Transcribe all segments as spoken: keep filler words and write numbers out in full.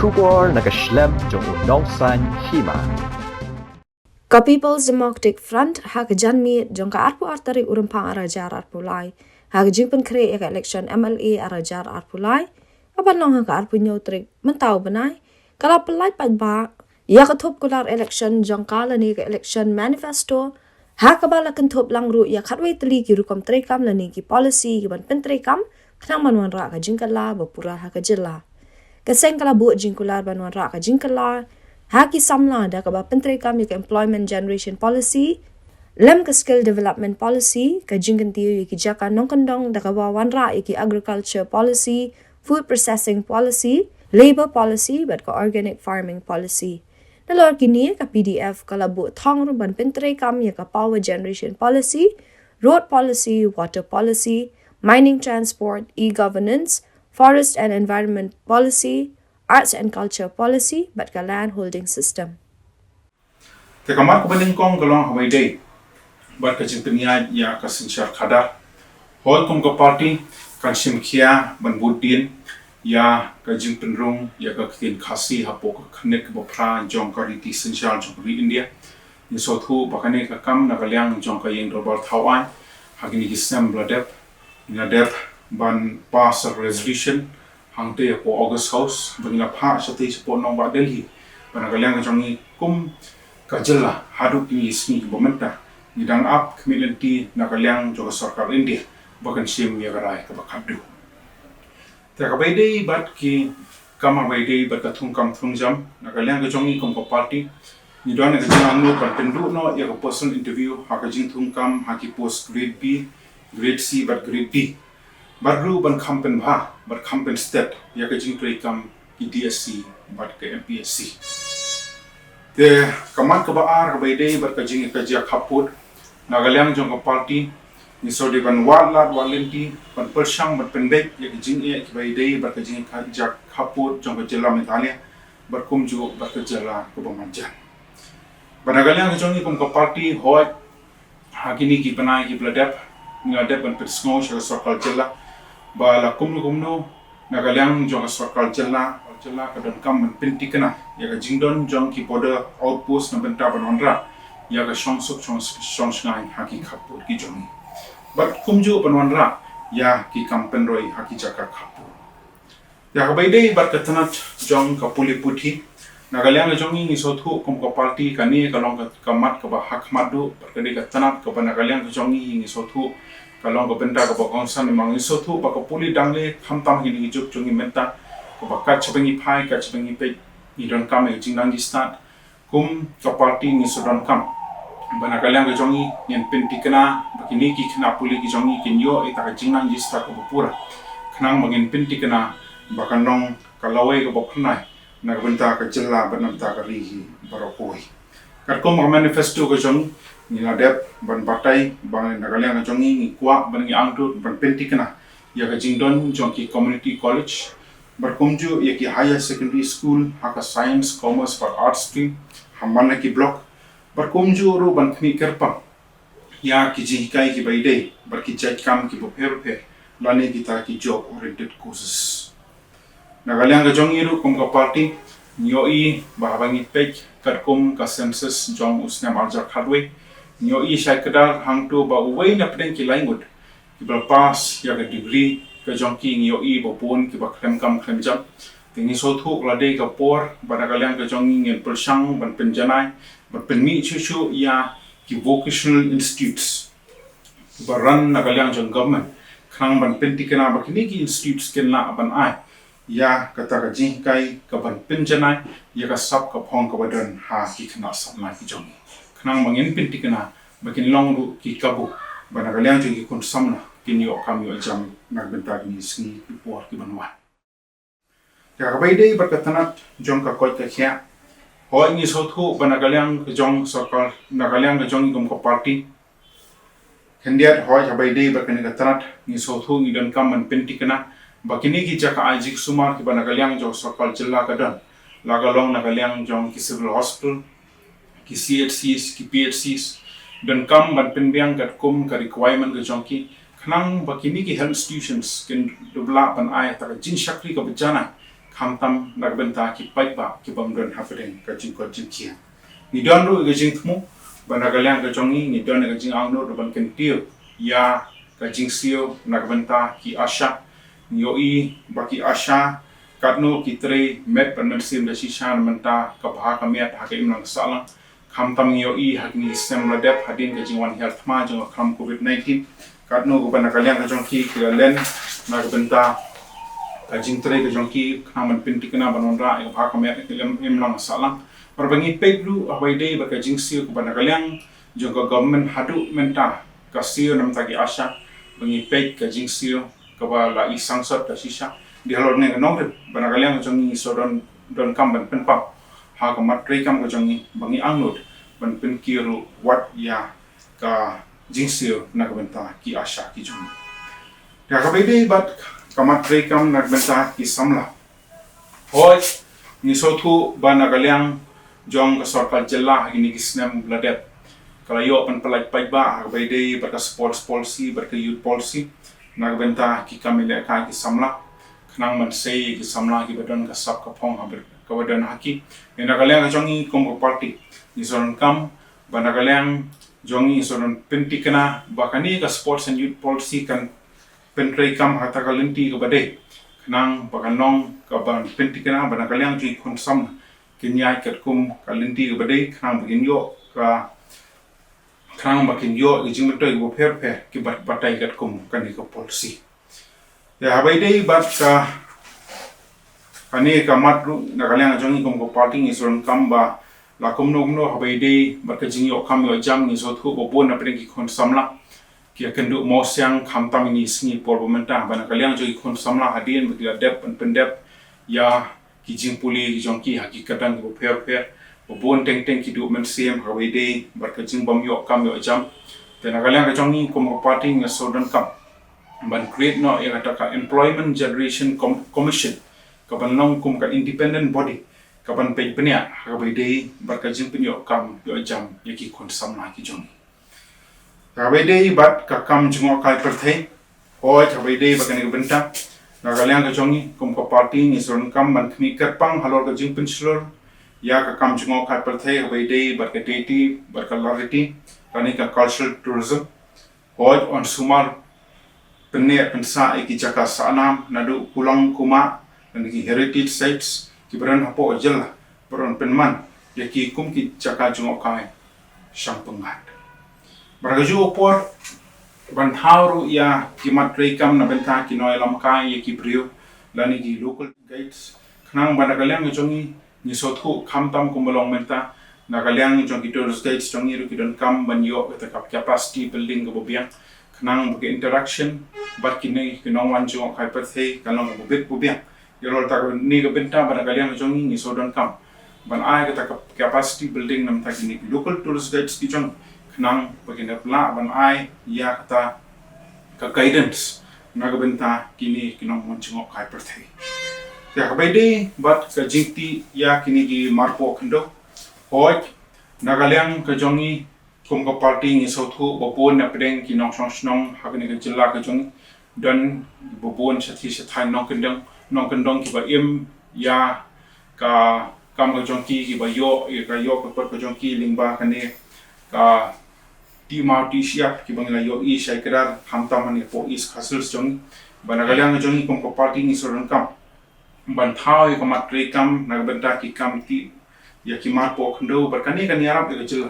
Khubor na ka shlem jong u nongsan hima. Ka People's Democratic Front ha ka janmiet jong ka arphew ar tarik u Rymphang ar hajar arphew lai ha ka jingpynkhreh ïa ka election M L A ar hajar arphew lai, ka ban long ha ka arphew hynñiew tarik mynta u bnai, ka la pyllait paidbah ïa ka thup kular election jong ka lane ka election manifesto, ha kaba la kynthup lang ruh ïa khatwei tylli ki rukom treikam lane ki policy ki ban pyntreikam khnang ban wanrah ka jingkylla ba pura ha ka jylla. Ka seng ka la buh jingkular ban wanrah ka jingkylla ha ki samla da kaba pyntreikam ïa ka Employment Generation Policy lem ka Skill Development Policy, ka jingkyntiew ïa ki jaka nongkyndong da kaba wanrah ïa ki Agriculture Policy, Food Processing Policy, Labour Policy bad ka Organic Farming Policy. Nalor kine, ka P D F ka la buh thong ruh ban pyntreikam ïa ka Power Generation Policy, Road Policy, Water Policy, Mining Transport, E-Governance, Forest and Environment Policy, Arts and Culture Policy bad ka Land Holding System. Te ka mat kaba nyngkong ka long ha kaba ïadei bad ka jingpynïaid ïa ka synshar khadar. Hooid, kum ka party kan shim khia ban bud dien ïa ka jingpynrung ïa ka ktien Khasi hapoh ka khyrnit kaba phra jong ka riti synshar jong ka ri India. Ngi sngewthuh ba kane ka kam na ka liang jong ka ïing dorbar thaw aiñ ha kine ki snem ba la dep, ngi la dep ban pass a resolution hangtei hapoh August House ba ngi la phah shatei shapoh nongbah Delhi ba na ka liang ka jong ngi kum ka jylla haduh kine ki sngi kiba mynta ngi dang ap khmih lynti na ka liang jong ka sorkar India ba kan shim ïa ka rai kaba khatduh. Te kaba ïadei bad ki kam, kaba ïadei bad ka thungkam thungjam, na ka liang ka jong ngi kum ka party ngi don ïa ka jingangnud ban pynduh noh ïa ka personal interview ha ka jingthungkam ha ki post grade B, grade C bad grade D. Bad ruh ban kham pynbha bad kham pynstet ïa ka jingtreikam ki D S C bad ka M P S C. Te ka mat kaba ar kaba ïadei bad ka jing, ka jia khappud, na ka liang jong ka party ngi sngewdei ban wad lad wad lynti ban pyrshang ban pynbeit ïa ka jingeh kaba ïadei bad ka jing, ka jia khappud jong ka jylla Meghalaya bad kumjuh bad ka jylla kaba marjan. Bad na ka liang ka jong ngi kum ka party, hooid, ha kine ki bnai kiba la dep ngi la dep ban pynsngew sha ka sorkar jylla ba la kumno kumno na ka liang jong ka sorkar jylla, jylla ka donkam ban pyntikna ïa ka jingdon jong ki border outpost na bynta ban wanrah ïa ka shongsuk shong, shongshngaiñ ha ki khappud ki jong ngi bad kumjuh ban wanrah ïa ki kam pynroi ha ki jaka khappud. Ïa kaba ïadei bad ka tnat jong ka pule puthi, na ka liang ka jong ngi ngi sngewthuh kum ka party kane ka long ka, ka mat kaba ha khmat duh bad ka dei ka tnat kaba na ka liang ka jong ngi ngi sngewthuh ka long ka bynta kaba kongsan. Namar ngi sngewthuh ba ka pule dang leh khamtam ha kine ki juk jong ngi mynta, kaba kat shaba ngi phai kat shaba ngi peit ngi donkam ïa ka jingnang jingstad. Kum ka party ngi shu donkam ba na ka liang ka jong ngi ngin pyntikna ba kine ki khynnah pule ki jong ngi kin ïoh ïa ka jingnang jingstad kaba pura, khnang ba ngin pyntikna ba kan long ka lawei kaba phyrnai na ka bynta ka jylla bad na ka bynta ka ri hi baroh kawei. Katkum ka manifesto ka jong ngi, ngi la dep ban batai ba na ka liang ka jong ngi ngi kwah ban, ngi angnud ban pyntikna ïa ka jingdon jong ki community college bad kumjuh ïa ki higher secondary school ha ka science, commerce bad arts stream ha man la ki block bad kumjuh ruh ban khmih kyrpang ïa ki jinghikai kiba ïadei bad ki jait kam kiba pher pher lane kita ki job oriented courses. Na ka liang ka jong ngi ruh kum ka party ngi ïohi ba haba ngi peit katkum ka census jong u snem ar hajar khatwei, ngi ïohi shai kdar hangto ba uwei na pdeng ki lai ngut kiba la pass ïa ka degree ka jong ki, ngi ïohi ba bun kiba khlem kam khlem jam. Te ngi sngewthuh la dei ka por ba na ka liang ka jong ngi ngin pyrshang ban pynjanai ban pynmih shuh shuh ïa ki vocational institutes ba run na ka liang jong government, khnang ban pyntikna ba kine ki institutes kin lah ban ai ïa kata ka jinghikai ka ban pynjanai ïa ka sap ka phong kaba don ha ki khynnah samla ki jong ngi, khnang ba ngin pyntikna ba kin long ruh ki kabu ba na ka liang jong ki khun samla kin ïoh kam ïoh jam na ka bynta kine ki sngi ki por ki ban wan. Ïa kaba ïadei bad ka tnat jong ka koit ka khiah, hooid ngi sngewthuh ba na ka liang ka jong sorkar, na ka liang ka jong ngi kum ka party, khyndiat hooid haba ïadei bad kane ka tnat ngi sngewthuh ngi donkam ban pyntikna ba kine ki jaka ai jingsumar kiba na ka liang jong sorkar jylla ka don, la ka long na ka liang jong ki civil hospital, ki C H Cs, ki P H Cs, donkam ban pynbiang katkum ka requirement ka jong ki, khnang ba kine ki health institutions kin dup lah ban ai kata ka jingshakri kaba janai khamtam na ka bynta ki paidbah ki bym don hapdeng ka jingkoit jingkhiah. Ngi don ruh ka jingthmu ba na ka liang ka jong ngi ngi don ka jingangnud ban kyntiew ïa ka jingsiew na ka bynta ki ASHA. Ngi ïohi ba ki ASHA katno ki trei met bad mynsiem da shisha na bynta ka bha ka miat ha ka imlang sahlang, khamtam ngi ïohi ha kine ki snem la dep hadien ka jingwan hiar thma jong ka khlam covid nineteen. Katno kaba na ka liang ka jong ki ki la len na ka bynta ka jingtrei ka jong ki khnang ban pynthikna ban wanrah ïa ka bha ka miat ha ka imlang sahlang. Bad ba ngi peit ruh haba ïadei bad ka jingsiew kaba na ka liang jong ka government haduh mynta ka siew na bynta ki ASHA, ba ngi peit ka jingsiew kaba la i sangsot da shisha. Dei halor ne ka nongrim ba na ka liang ka jong ngi shu don, donkam ban pynpaw ha ka mat treikam ka jong ngi ba ngi angnud ban pynkiew ruh wat ïa ka jingsiew na ka bynta ki ASHA ki jong ngi. Te ha kaba ïadei bad ka mat treikam na ka bynta ki samla, hooid, ngi sngewthuh ba na ka liang jong ka sorkar jylla ha kine ki snem la dep ka la ïoh ban pyllait paidbah ha kaba ïadei bad ka sports policy bad ka youth policy na ka bynta ki kam ïalehkai ki samla, khnang ban sei ïa ki samla kiba don ka sap ka phong haba, kaba don ha ki. Ïa na ka liang ka jong ngi kum ka party ngi shu donkam ba na ka liang jong ngi shu don pynthikna ba kane ka sports and youth policy kan pyntreikam ha kata ka lynti kaba dei, khnang ba kan long kaba pynthikna ba na ka liang jong ki khun samla kin ïaid katkum ka lynti kaba dei, khnang ba kin ïoh ka, khnang ba kin ïoh ki jingmyntoi kiba pher pher kiba batai katkum kane ka policy. Te haba ïadei bad ka, kane ka mat ruh na ka liang jong ngi kum ka party ngi shu donkam ba la kumno kumno haba ïadei bad ka jingïoh kam ïoh jam ngi sngewthuh ba bun na pdeng ki khun samla ki ïakynduh mawsiang khamtam ïa kine ki sngi por ba mynta, ba na ka liang jong ki khun samla hadien ba ki la dep ban pyndep ïa ki jingpule ki jong ki ha ki kyrdan kiba pher pher. Ba bun teng teng ki duh mynsiem ha kaba ïadei bad ka jingbym ïoh kam ïoh jam. Te na ka liang ka jong ngi kum ka party ngi shu donkam ban create noh ïa kata ka Employment Generation Com-, Commission, kaban long kum ka independent body kaban peit bniah ha kaba ïadei bad ka jingpynïoh kam ïoh jam ïa ki khun samla ki jong ngi. Ha kaba ïadei bad ka kam jngohkai pyrthei, hooid, ha kaba ïadei bad kane ka bynta, na ka liang ka jong ngi kum ka party ngi shu donkam ban khmih kyrpang halor ka jingpynshlur ïa ka kam jngohkai pyrthei ha kaba ïadei bad ka deity bad ka lariti lane ka cultural tourism. Hooid, yn sumar pynneh pynsah ïa ki jaka sahnam naduh Kulang Kumah lane ki heritage sites kiba don hapoh jylla, bad yn pynman ïa ki kum ki jaka jngohkai shang pyngngad. Bad ha kajuh ka por ban thaw ruh ïa ki mat treikam na bynta ki nongïalam kai ïa ki briew lane ki local guides, khnang ba na ka liang ka jong ngi ngi sngewthuh khamtam kumba long mynta, na ka liang jong ki tourist guides jong ngi ruh ki donkam ban ïoh kata ka capacity building kaba biang, khnang ba ka interaction bad kine ki nongwan jngohkai pyrthei kan long kaba bit ba biang. Ïa halor kata kane ka bynta ba na ka liang jong ngi ngi shu donkam ban ai kata ka capacity building na bynta kine ki local tourist guides ki jong ngi, khnang ba kin lah ban ai ïa kata ka guidance na ka bynta kine ki nongwan jngohkai pyrthei. Te ha kaba ïadei bad ka jingtih ïa kine ki marpoh khyndew, hooid, na ka liang ka jong ngi kum ka party ngi sngewthuh ba bun na pdeng ki nongshong shnong ha kane ka jylla ka jong ngi don ba bun shathie shathaiñ nongkyndong, nongkyndong kiba im ïa ka kam ka jong ki, kiba ïoh ïa ka ïoh ka kot ka jong ki lyngba kane ka tih maw tih shyiap kiba ngi la ïohi shai kdar, khamtam hangne hapoh East Khasi Hills jong ngi. Ba na ka liang ka jong ngi kum ka party ngi shu donkam ban thaw ïa ka mat treikam na ka bynta ki kam tih ïa ki marpoh khyndew, bad kane kan ïarap ïa ka jylla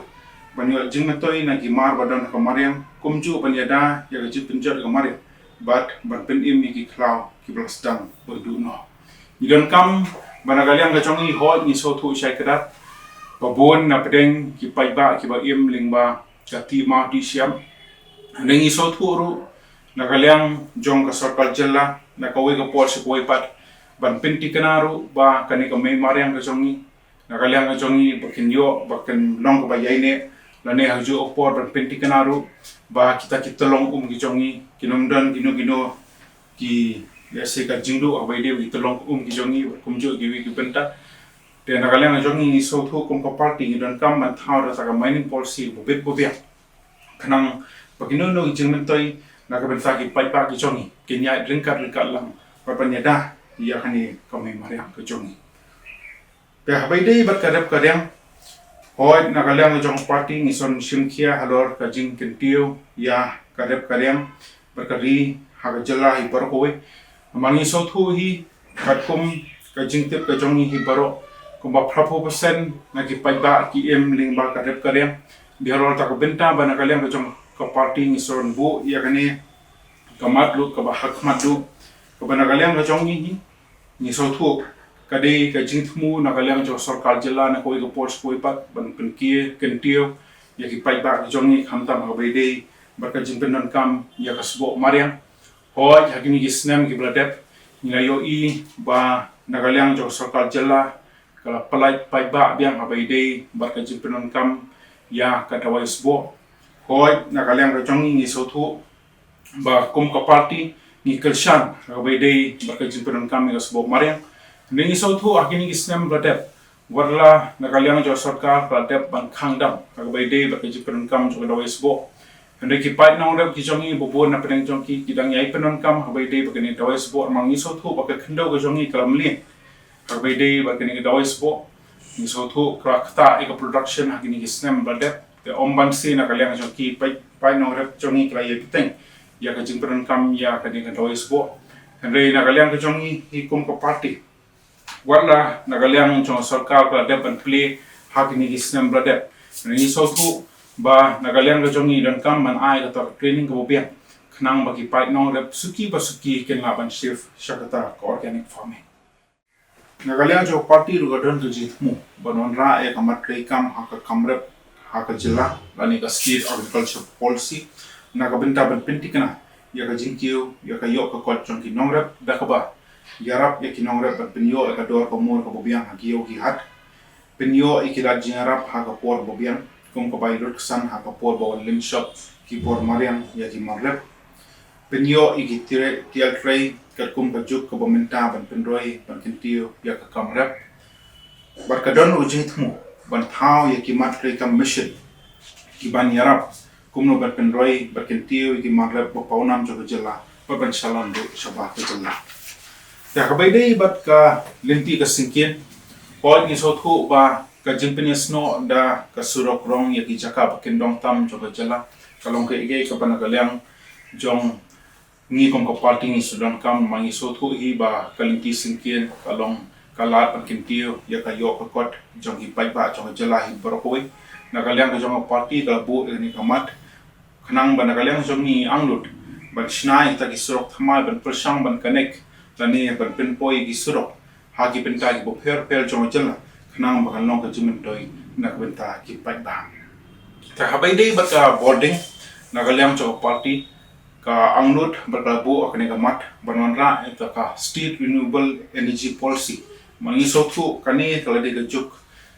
ban ïoh jingmyntoi na ki mar ba don ha ka mariang, kumjuh ban ïada ïa ka jingpynjot ïa ka mariang bad ban pynim ïa ki khlaw kiba la sdang ba duh noh. Ngi donkam ba na ka liang ka jong ngi, hooid, ngi sngewthuh shai kdar ba bun na pdeng ki paidbah kiba im lyngba ka tih maw tih shyiap. Hynrei ngi sngewthuh ruh na ka liang jong ka sorkar jylla na kawei ka por sha kawei pat ban pynthikna ruh ba kane ka mei mariang ka jong ngi, na ka liang ka jong ngi, ba kin ïoh, ba kin long kaba ïaineh, lane ha kajuh ka por ban pynthikna ruh ba kita ki tyllong um ki jong ngi kin ym don kino kino ki, lehse, ka jingduh haba ïadei bad ki tyllong um ki jong ngi bad kumjuh kiwei ki bynta. Te na ka liang ka jong ngi ngi sngewthuh kum ka party ngi donkam ban thaw da kata ka mining policy ba bit ba biang, khnang ba kino kino ki jingmyntoi na ka bynta ki paidbah ki jong ngi kin ïaid ryngkat ryngkat lang bad ban ïada ïa kane ka mei mariang ka jong ngi. Te haba ïadei bad ka rep ka riang, hooid na ka liang ka jong ka party ngi son shim khia halor ka jingkyntiew ïa ka rep ka riang bad ka ri ha ka jylla hi baroh kawei. Namar ngi sngewthuh hi katkum ka jingtip ka jong ngi hi baroh, kumba phra phew percent na ki paidbah ki im lyngba ka rep ka riang. Dei halor kata ka bynta ba na ka liang ka jong ka party ngi son buh ïa kane ka mat luh kaba ha khmat duh, kaba na ka liang ka jong ngi hi ngi sngewthuh ka dei ka jingthmu na ka liang jong sorkar jylla na kawei ka por sha kawei pat ban pynkyntiew ïa ki paidbah ki jong ngi, khamtam haba ïadei bad ka jingpyndonkam ïa ka sboh mariang. Hooid ha kine ki snem kiba la dep ngi la ïohi ba na ka liang jong sorkar jylla ka la pynlait paidbah biang haba ïadei bad ka jingpyndonkam ïa ka dawai sboh. Hooid na ka liang ka jong ngi ngi sngewthuh ba kum ka party ngi kyrshan haba ïadei bad ka jingpyndonkam ïa ka sboh mariang. Ngi sngewthuh ha kine ki snem ba la dep, wat la na ka liang jong sorkar ka la dep ban khang dam haba ïadei bad ka jingpyndonkam jong ka dawai sboh. Hynrei ki paid nongrep ki jong ngi ba bun na pdeng jong ki ki dang ïai pyndonkam haba ïadei bad kane ka dawai sboh, namar ngi sngewthuh ba ka khyndew ka jong ngi ka la mlien haba ïadei bad kane ka dawai sboh. Ngi sngewthuh ka la ktah ïa ka production ha kine ki snem ba la dep. Te ym banse na ka liang jong ki paid, paid nongrep jong ngi ki la ïai bteng ïa ka jingpyndonkam ïa kane ka dawai sboh. Hynrei na ka liang ka jong ngi hi kum ka party, wat la na ka liang jong sorkar ka la dep ban plie ha kine ki snem ba la dep, ngi sngewthuh ba na ka liang ka jong ngi donkam ban ai kata ka training kaba biang khnang ba ki paid nongrep suki ba suki kin lah ban shift sha kata ka organic farming. Na ka liang jong ka party ruh ka don ka jingthmu ban wanrah ïa ka mat treikam ha ka kam rep ha ka jylla lane ka State Agriculture Policy na ka bynta ban pynthikna ïa ka jingkiew ïa ka ïoh ka kot jong ki nongrep da kaba ïarap ïa ki nongrep ban pynïoh ïa ka dor ka mur kaba biang ha ki ïew ki hat, pynïoh ïa ki lad jingïarap ha ka por ba biang kum ka bai lut ksan ha ka por ba wan lynshop ki bor mariang ïa ki mar rep, pynïoh ïa ki tiar trei katkum ka juk kaba mynta ban pynroi ban kyntiew ïa ka kam rep. Bad ka don ruh jingthmu ban thaw ïa ki mat treikam mission ki ban ïarap kumno ban pynroi ban kyntiew ïa ki mar rep ba pawnam jong ka jylla bad ban shalan ruh shabar ka jylla. Te haba ïadei bad ka lynti ka syngkien, hooid ngi sngewthuh ba ka jingpynïasnoh da ka surok rong ïa ki jaka ba kyndong tam jong ka jylla ka long kaei kaei kaba na ka liang jong ngi kum ka party ngi shu donkam, namar ngi sngewthuh hi ba ka lynti syngkien ka long ka lad ban kyntiew ïa ka ïoh ka kot jong ki paidbah jong ka jylla hi baroh kawei. Na ka liang ka jong ka party ka la buh ïa kane ka mat khnang ba na ka liang jong ngi angnud ban shna ïa kita ki surok thymmai ban pyrshang ban connect lane ban pynpoi ïa ki surok ha ki bynta kiba pher pher jong ka jylla khnang ba kan long ka jingmyntoi na ka bynta ki paidbah. Te haba ïadei bad ka bording, na ka liang jong ka party ka angnud bad ka la buh ïa kane ka mat ban wanrah ïa ka State Renewable Energy Policy. Namar ngi sngewthuh kane ka la dei ka juk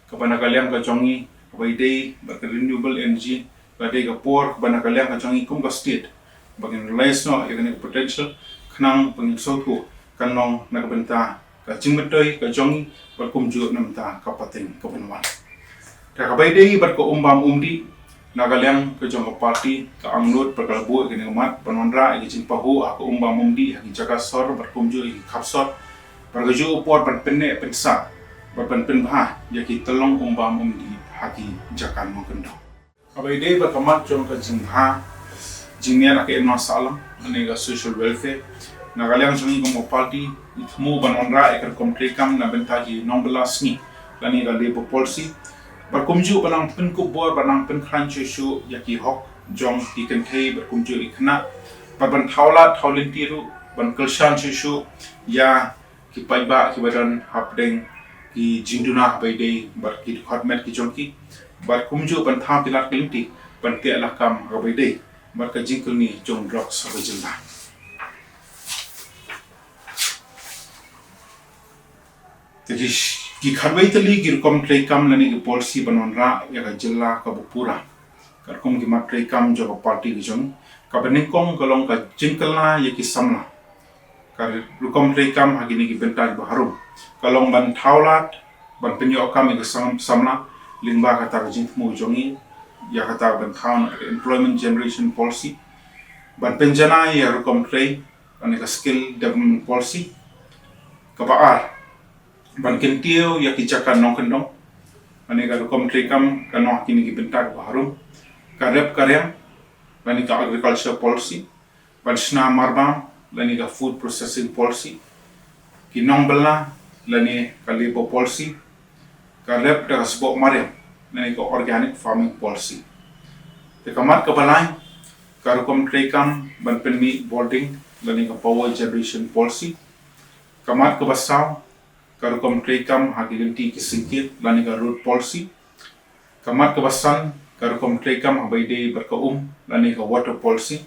kaba na ka liang ka jong ngi kaba ïadei bad ka renewable energy, ka la dei ka por kaba na ka liang ka jong ngi kum ka state ba ngin realize noh ïa kane ka potential khnang ba ngin sngewthuh kan long na ka bynta ka jingmyntoi ka jong ngi bad kumjuh na ka bynta ka pateng ka ban wan. Te kaba ïadei bad ka um bam um dih, na ka liang ka jong ka party ka angnud bad ka la buh ïa kane ka mat ban wanrah ïa ka jingpahuh ha ka um bam um dih ha ki jaka sor bad kumjuh ïa ki khap sor, bad kajuh ka por ban pynneh pynsah bad ban pynbha ïa ki tyllong um bam um dih ha ki jaka nongkyndong. Haba ïadei bad ka mat jong ka jingbha jingniad ha ka imlang sahlang lane ka social welfare, na ka liang jong ngi kum ka party ngi thmu ban wanrah ïa ka rukom treikam na bynta ki nongbylla sngi lane ka labour policy, bad kumjuh ban nang pynkup bor ban nang pynkhlaiñ shuh shuh ïa ki hok jong ki kynthei bad kumjuh ki khynnah, bad ban thaw lad thaw lynti ruh ban kyrshan shuh shuh ïa ki paidbah kiba don hapdeng ki jingduna haba ïadei bad ki dkhot met ki jong ki, bad kumjuh ban thaw ki lad ki lynti ban teh lakam haba ïadei bad ka jingkylli jong drugs ha ka jylla. Te ki, ki khatwei tylli ki rukom treikam lane ki policy ban wanrah ïa ka jylla kaba pura katkum ki mat treikam jong ka party ka jong ngi. Kaba nyngkong ka long ka jingkylla ïa ki samla. Ka rukom treikam ha kine ki bynta kiba harum ka long ban thaw lad ban pynïoh kam ïa ki sam-, samla lyngba kata ka jingthmu jong ngi ïa kata ban thaw na ka Employment Generation Policy, ban pynjanai ïa rukom trei lane ka Skill Development Policy, Kaba ar, ban kyntiew ïa ki jaka nongkyndong. Lane ka rukom treikam ka nong kine ki bynta kaba harum. Ka rep ka riang, lane ka agriculture policy. Ban shna marbam, lane ka food processing policy. Ki nongbylla, lane ka labour policy. Ka rep da ka sboh mariang, lane ka organic farming policy. Te ka mat kaba lai, ka rukom treikam ban pynmih bording, lane ka power generation policy. Ka mat kaba saw, ka rukom treikam ha ki lynti ki syngkit, lane ka road policy. Ka mat kaba san, ka rukom treikam ha ba ïadei bad ka um, lane ka water policy.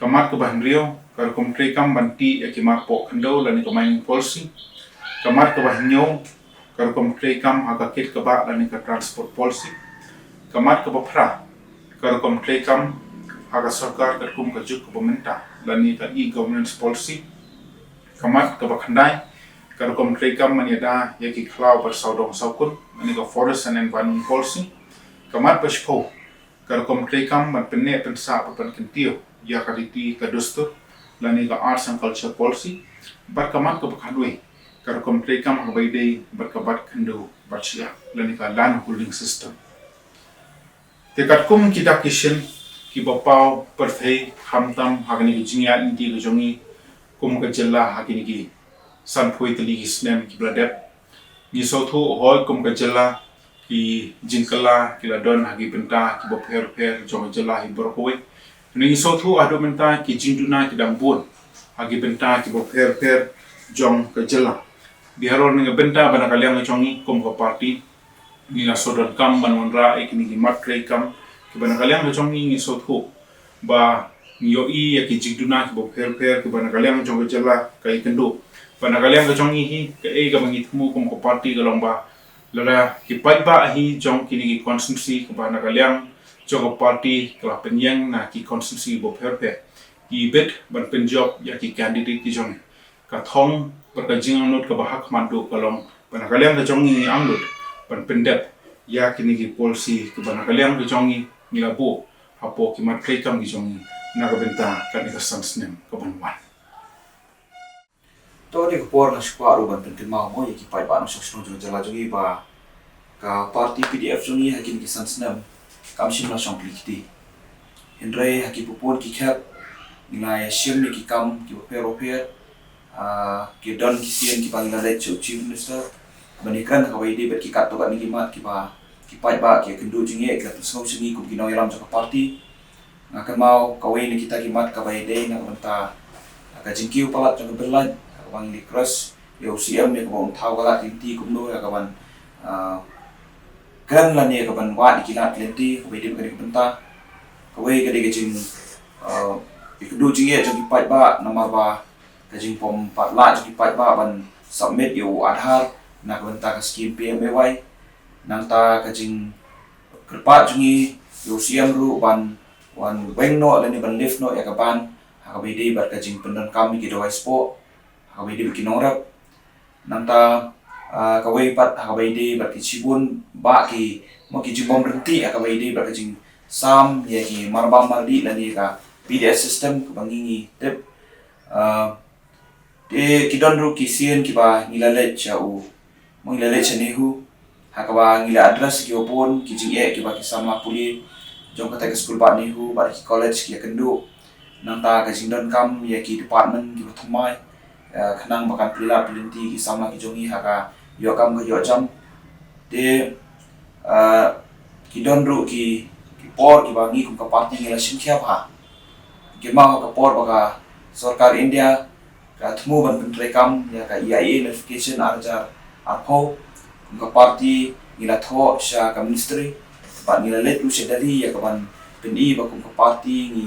Ka mat kaba hynriew, ka rukom treikam ban tih ïa ki marpoh khyndew, lane ka mining policy. Ka mat kaba hynñiew, ka rukom treikam ha ka kit kaba, lane ka transport policy. Ka mat kaba phra, ka rukom treikam ha ka sorkar katkum ka juk kaba mynta, lane ka e-governance policy. Ka mat kaba khyndai, ka rukom treikam ban ïada ïa ki khlaw bad sawdong sawkun, lane ka forest and environment policy. Ka mat ba shiphew, ka rukom treikam ban pynneh pynsah bad ban kyntiew ïa ka riti ka dustur, lane ka arts and culture policy. Bad ka mat kaba khatwei, ka rukom treikam ha kaba ïadei bad ka bat khyndew bat shyiap, lane ka land holding system. Te katkum ki dak ki shin kiba paw pyrthei, khamtam ha kine ki jingïaid lynti ka jong ngi kum ka jylla ha kine ki sanphew tylli ki snem kiba la dep. Ngi sngewthuh hooid kum ka jylla ki jingkylla ki la don ha ki bynta kiba pher pher jong ka jylla hi baroh kawei. Ngi sngewthuh haduh mynta ki jingduna ki dang bun ha ki bynta kiba pher pher jong ka jylla. Bad halor kane ka bynta, ba na ka liang ka jong ngi kum ka party, ngi la sngewdon kam ban wanrah ïa kine ki mat treikam kiba na ka liang ka jong ngi, ngi sngewthuh ba ngi ïohi ïa ki jingduna kiba pher pher kiba na ka liang jong ka jylla ka ïakynduh. Ba na ka liang ka jong ngi hi, kaei kaba ngi thmu kum ka party ka long ba lada ki paidbah hi jong kine ki constituency kiba na ka liang jong ka party ki la pynïeng na ki constituency ba pher pher, ki bit ban pynjop ïa ki candidate ki jong ngi. Ka thong bad ka jingangnud kaba hakhmat duh ka long ba na ka liang ka jong ngi ngi angnud ban pyndep ïa kine ki policy kiba na ka liang ka jong ngi ngi la buh hapoh ki mat treikam ki jong ngi na ka bynta kane ka san snem kaban wan. To, ha kane ka por nga sngewkwah ruh ban pynkynmaw mo ïa ki paidbah nongshong shnong jong ka jylla jong ngi ba ka party P D F jong ngi ha kine ki san snem kam shym la shong kli kti. Hynrei ha ki bun ki khep ngi la ïa shim ïa ki kam kiba pher ba pher. Ah, ki don ki sien kiba ngi la leit sha u Chief Minister ban ïakren ha kaba ïadei bad ki katto katne ki mat kiba ki paidbah ki ïakynduh jingeh, ki la pynsngew sha ngi kum ki nongïalam jong ka party. Nga kynmaw kawei na kita ki mat kaba ïadei na ka bynta ka jingkiew palat jong ka Bill Light, kaba ngi request ïa u C M ïa kaba un thaw ka lad lynti kumno ïa kaban, ah, kren lane ïa kaban wad ïa ki lad lynti kaba ïadei bad kane ka bynta. Kawei ka dei ka jing, ah, ïakynduh jingeh jong ki paidbah namar ba ka jingpom pat lah jong ki paidbah ban submit ïa u Aadhaar na ka bynta ka skim P M A Y. Nangta ka jingkyrpad jong ngi ïa u C M ruh ban wan weng noh lane ban lift noh ïa ka ban ha kaba ïadei bad ka jingpyndonkam ïa ki dawai spah ha kaba ïadei bad ki nongrep. Nangta, ah, kawei pat ha kaba ïadei bad ki shibun bah ki, mo, ki jingbym ryntih ha kaba ïadei bad ka jingsam ïa ki marbam mardih lane ka P D S system kaba ngi ngi tip. Ah, te ki don ruh ki sien kiba ngi la leit sha u, mo, ngi la leit sha NEHU ha kaba ngi la address ïa ki babun ki jingeh kiba ki samla pule jong kata ka skul bah NEHU bad ki college ki ïakynduh. Nangta ka jingdonkam ïa ki department kiba thymmai, eh, khnang ba kan plie lad plie lynti ki samla ki jong ngi ha ka ïoh kam ka ïoh jam. Te, eh, ki don ruh ki, ki por kiba ngi kum ka party ngi la shim khia bha. Ki ma ha ka por ba ka sorkar India ka thmu ban pyntreikam ïa ka E I A notification ar hajar arphew, kum ka party ngi la thoh sha ka ministry bad ngi la leit ruh sha Delhi ïa kaban pyni ba kum ka party ngi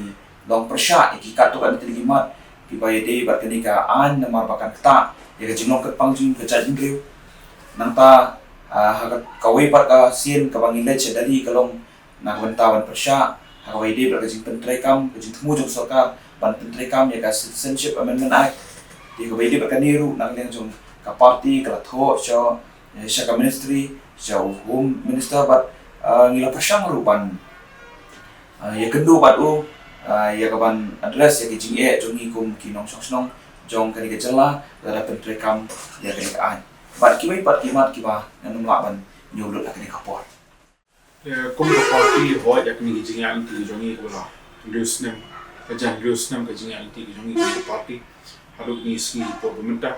long pyrshah ïa ki katto katne tylli ki mat kiba ïadei bad kane ka aiñ namar ba kan ktah ïa ka jinglong kyrpang jong ka jaitbynriew. Nangta, ah, ha ka, kawei pat ka sien kaba ngi leit sha Delhi ka long na ka bynta ban pyrshah ha kaba ïadei bad ka jingpyntreikam, ka jingthmu jong sorkar ban pyntreikam ïa ka Citizenship Amendment Act. Te kaba ïadei bad kane ruh na ka liang jong ka party ka la thoh sha, eh, sha ka ministry, sha u Home Minister bad, eh, ngi la pyrshang ruh ban, eh, ïakynduh bad u, eh, ïa kaban address ïa ki jingeh jong ngi kum ki nongshong shnong jong kane ka jylla lada pyntreikam ïa kane ka aiñ bad kiwei pat ki mat kiba ngan ym lah ban ñiew lut ha kane ka por. Kum ka party, hooid, ïa kine ki jingïaid lynti ki jong ngi, ka la hynriew snem, ka jan hynriew snem ka jingïaid lynti ki jong ngi kum ka party haduh kine ki sngi ki por ba mynta.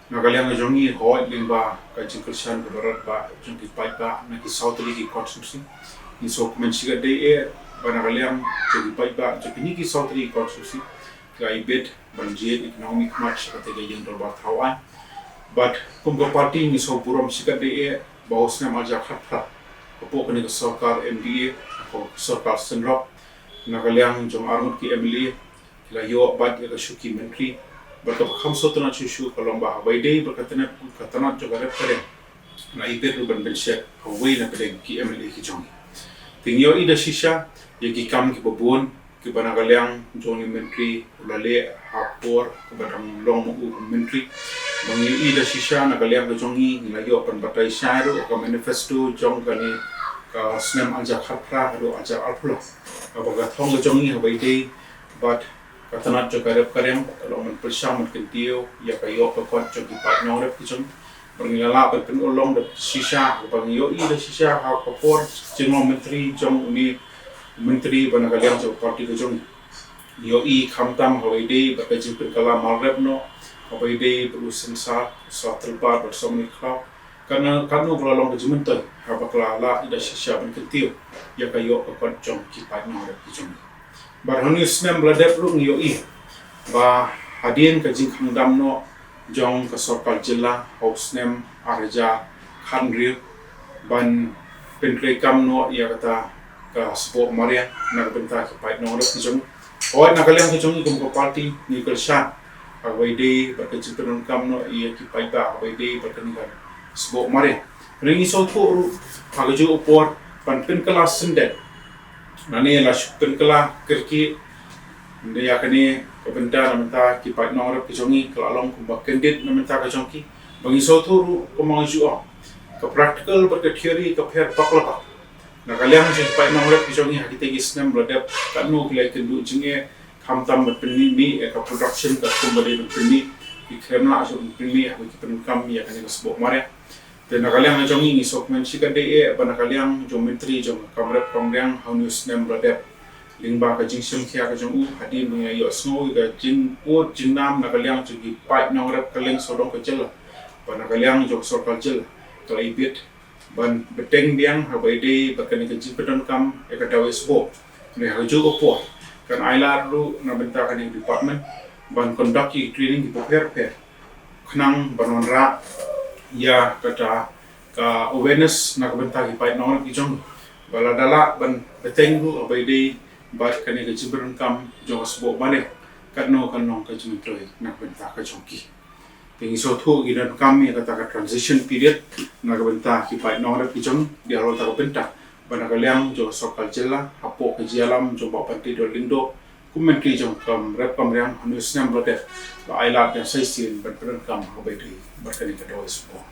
Na ka liang ka jong ngi, hooid, lyngba ka jingkyrshan kaba radbah jong ki paidbah na ki saw tylli ki constituency, ngi sngewkmen shikatdei eh ba na ka liang jong ki paidbah jong kine ki saw tylli ki constituency ki la ibit ban jied ïa ki nongmihkhmat sha katei ka ïing dorbar thaw aiñ. Bad kum ka party ngi sngewburom shikatdei eh ba ha u snem ar hajar khatphra, hapoh kane ka sorkar M D A, ka sorkar synrop, na ka liang jong arngut ki M L A, ki la ïoh bat ïa ka shuki myntri. Bad kaba kham sngewtynnat shuh shuh ka long ba haba ïadei bad ka tnat, ka tnat jong ka rep ka riang, la ibit ruh ban pynshet ha uwei na pdeng ki M L A ki jong ngi. Te ngi ïohi da shisha ïa ki kam kiba bun kiba na ka liang jong une u myntri u la leh ha por kaba dang long ma u u myntri. Ba ngi ïohi da shisha na ka liang ka jong ngi, ngi la ïoh ban batai shai ruh ha ka manifesto jong kane ka snem ar hajar khatphra haduh ar hajar arphew lai, kaba ka thong ka jong ngi haba ïadei bad ka tnat jong ka rep ka riang ka long ban pyrshang ban kyntiew ïa ka ïoh ka kot jong ki paid nongrep ki jong ngi. Ba ngi la lah ban pynurlong da shisha, ba ngi ïohi da shisha ha ka por jinglong myntri jong une u myntri ba na ka liang jong ka party ka jong ngi. Ngi ïohi khamtam haba ïadei bad ka jingpynkylla mar rep noh, haba ïadei bad u Synsar, u Sir Tyrpad bad Sir Manik Khlaw, katno katno ka la long ka jingmyntoi haba ka la lah da shisha ban kyntiew ïa ka ïoh ka kot jong ki paid nongrep ki jong ngi. Bad ha une u snem ba la dep ruh ngi ïohi ba hadien ka jingkhang dam noh jong ka sorkar jylla ha u snem ar hajar khathynriew ban pyntreikam noh ïa kata ka sboh mariang na ka bynta ki paid nongrep ki jong ngi. Hooid, na ka liang ka jong ngi kum ka party ngi kyrshan haba ïadei bad ka jingpyndonkam noh ïa ki paidbah haba ïadei bad kane ka sboh mariang. Hynrei ngi sngewthuh ruh ha kajuh ka por ban pynkylla syndet lane la shu pynkylla kyrkieh ïa kane ka bynta na bynta ki paid nongrep ki jong ngi, ka la long kumba kyndit na bynta ka jong ki. Ba ngi sngewthuh ruh kumba nga ju ong, ka practical bad ka theory ka pher bak la bak. Na ka liang jong ki paid nongrep ki jong ngi ha kitei ki snem ba la dep, katno ki la ïakynduh jingeh, khamtam ban pynmih mih ïa ka production katkum ba dei ban pynmih, ki khlem lah shuh ban pynmih haba ki pyndonkam ïa kane ka sboh mariang. Te na ka liang jong ngi, ngi sngewkmen shikatdei eh ba na ka liang jong u myntri jong ka kam rep kam riang ha une u snem ba la dep, lyngba ka jingshim khia ka jong u, hadien ba ngi la ïohsngew ïa ka jingud jingnam na ka liang jong ki paid nongrep kylleng sawdong ka jylla, ba na ka liang jong ka sorkar jylla ka la ibit ban bteng biang haba ïadei bad kane ka jingpyndonkam ïa ka dawai sboh. Hynrei ha kajuh ka por kan ailad ruh na bynta kane ka department ban conduct ïa ki training kiba pher pher khnang ban wanrah ïa kata ka awareness na ka bynta ki paid nongrep ki jong ngi, ba lada lah ban bteng ruh haba ïadei bad kane ka jingpyndonkam jong ka sboh mariang, katno kan long ka jingmyntoi na ka bynta ka jong ki. Te ngi sngewthuh ki donkam ïa kata ka transition period na ka bynta ki paid nongrep ki jong ngi. Dei halor kata ka bynta ba na ka liang jong ka sorkar jylla, hapoh ka jingïalam jong Bah Banteidor Lyngdoh kum u myntri jong ka kam rep kam riang ha une u snem ba la dep, la ailad ïa sa shisien ban pyndonkam haba ïadei bad kane ka dawai sboh.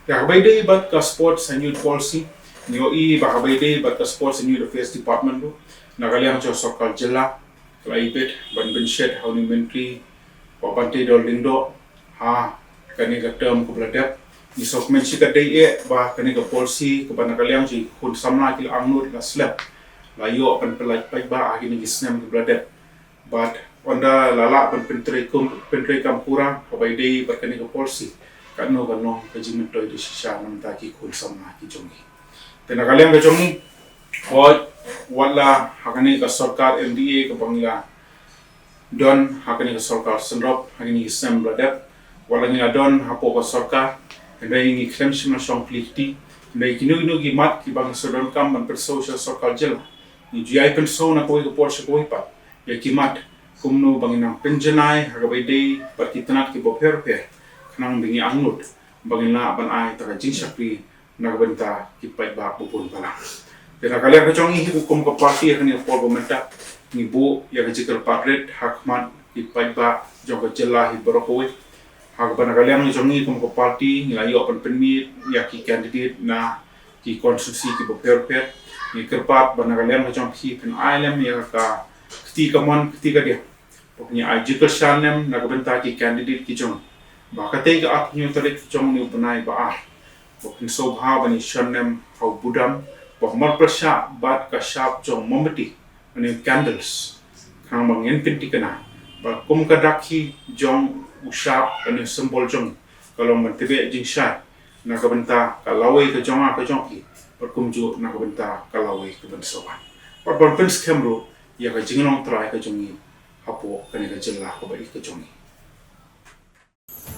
Ïa haba ïadei bad ka Sports and Youth Policy, ngi ïohi ba haba ïadei bad ka Sports and Youth Affairs Department ruh, na ka liang jong ka sorkar jylla ka la ibit ban pynshet ha une u myntri Bah Banteidor Lyngdoh ha kane ka term kaba la dep. Ngi sngewkmen shikatdei eh ba kane ka policy kaba na ka liang jong ki khun samla ki la angnud la slem, la ïoh ban pynlait paidbah ha kine ki snem kiba la dep. Bad ynda la lah ban pyntreikam, pyntreikam pura haba ïadei bad kane ka policy, katno kan long ka jingmyntoi da shisha na bynta ki khun samla ki jong ngi. Te na ka liang ka jong ngi, wat, wat la ha kane ka sorkar M D A kaba ngi la don ha kane ka sorkar synrop ha kine ki snem ba la dep, wat la ngi la don hapoh ka sorkar, hynrei ngi khlem shym la shong plie kti. Hynrei kino kino ki mat kiba ngi sa donkam ban pynsaw sha sorkar jylla, ngi ju ïai pynsaw na kawei ka por sha kawei pat ïa ki mat, kumno ba ngin nang pynjanai ha kaba ïadei bad ki tnat kiba pher pher, khnang ba ngi angnud ba ngin lah ban ai ïa ka jingshakri na ka bynta ki paidbah ba bun palat. Te na ka liang ka jong ngi hi kum ka party ha kane ka por ba mynta, ngi buh ïa ka jingkyrpad rit ha khmat ki paidbah jong ka jylla hi baroh kawei. Ha kaba na ka liang jong ngi kum ka party ngi la ïoh ban pynmih ïa ki candidate na ki constituency kiba pher pher. Ngi kyrpad ba na ka liang ka jong phi phin ai lem ïa ka kti kamon kti kadiang, ba Ngi ai jingkyrshan nem na ka bynta ki candidate ki jong, ba katei ka arphew tarik jong une u bnai ba ar, ba phin sngewbha ban ïashon nem ha u budam ba marpyrshah bad ka shap jong mombati, une u candles, khnang ba ngin pynthikna ba kum ka dak hi jong u shap, une u symbol jong ka long ban tbeh jingshai na ka bynta ka lawei ka jong nga ka jong phi, bad kumjuh na ka bynta ka lawei ka ban sa wan, bad ban pynskhem ruh ïa ka jinglong trai ka jong ngi hapoh kane ka jylla kaba ïeit ka jong ngi.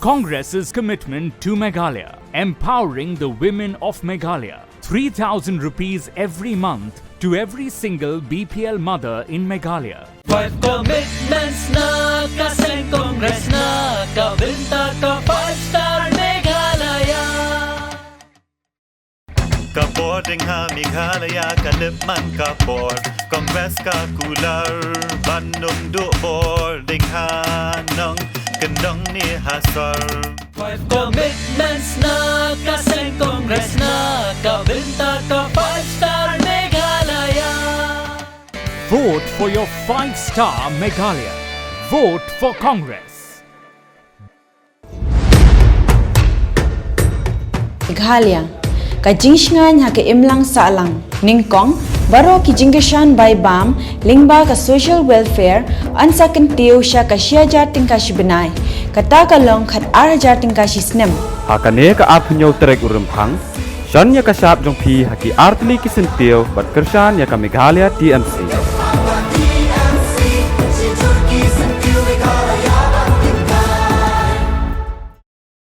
Congress's commitment to Meghalaya, empowering the women of Meghalaya. three thousand rupees every month to every single B P L mother in Meghalaya. Five commitments na ka seng Congress na ka bynta ka five star Meghalaya. Ka bor ding ha Meghalaya ka lip man ka bor. Congress ka kular ban nung duh bor ding ha nong kendong ni ha sor. Five commitments na ka seng Congress na ka bynta ka five star Meghalaya. Vote for your five star Meghalaya. Vote for Congress. Meghalaya, ka jingshngaiñ ha ka imlang sahlang. Nyngkong, baroh ki jingkyrshan bai bam lyngba ka social welfare yn sa kyntiew sha ka shi hajar tyngka shi bnai, kata ka long khat ar hajar tyngka shi snem. Ha kane ka arphew hynñiew tarik u Rymphang, shon ïa ka shap jong phi ha ki artylli ki syntiew bad kyrshan ïa ka Meghalaya T M C.